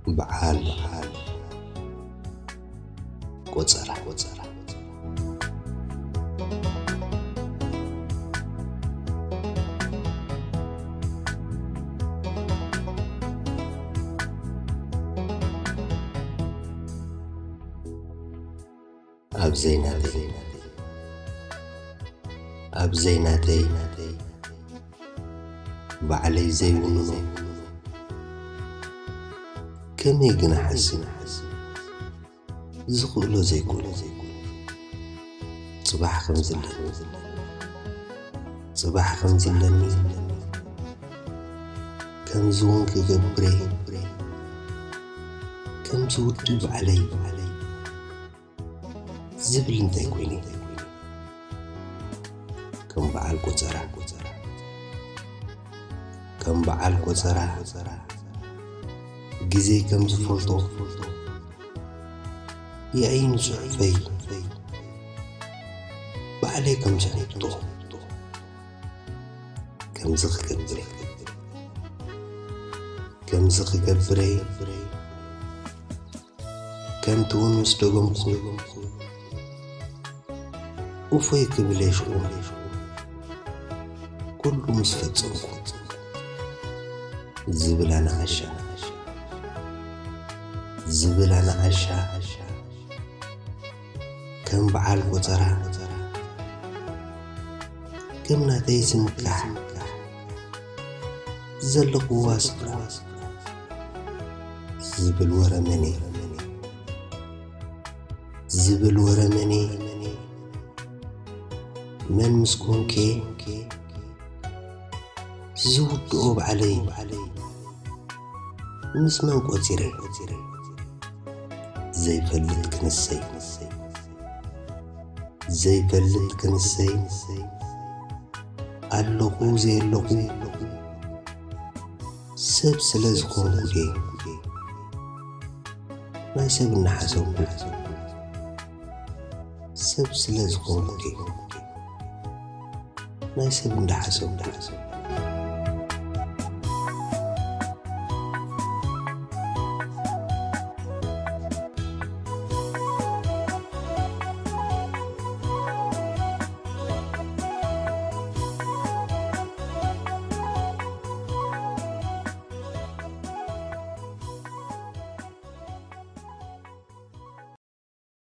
በዓል በዓል ቆጸራ ቆጸራ ኣብ ዘይናተይ ኣብ ዘይናተይ ባዕለይ ዘይውንኖ ከመይ ግን ሓስብ ዝኽእሎ ዘይኮነ ጽባሕ ከም ዝለኒ ጽባሕ ከም ዝለኒ ከምዚ እውን ክገብር እየ ከምዚ ውዲ ባዕለይ ዝብል እንታይ ኮይኑ ከም በዓል ቆጸራ ከም በዓል ቆጸራ ግዜ ከም ዝፈልጦ የኣይን ጽሑፈይ ባዕለይ ከም ዝሕቶ ከምዚ ክገብር ከምዚ ክገብር ከምቲ እውን ምስ ደገምኩ እፎይ ክብል እየ ሽዑ ኩሉ ምስ ፈጸምኩ ዝብል ኣናኣሻ ዝብል ኣናኣሻ ከም በዓል ቆጸራ ከም ናተይ ዝምካሕ ዘለኽዋ ስፍራ ዝብል ወረ መን ዝብል ወረ መን መን ምስ ኮንኬ ዝውድኦ ባዕለይ ምስ መን ቆጺረ ዘይፈልጥ ክንሰይ ዘይፈልጥ ክንሰይ ኣለኹ ዘየለኹ ሰብ ስለ ዝኾንኩ ድየ ናይ ሰብ እናሓሰብኩ ሰብ ስለ ዝኾንኩ ድየ ናይ ሰብ እንዳሓሰብኩ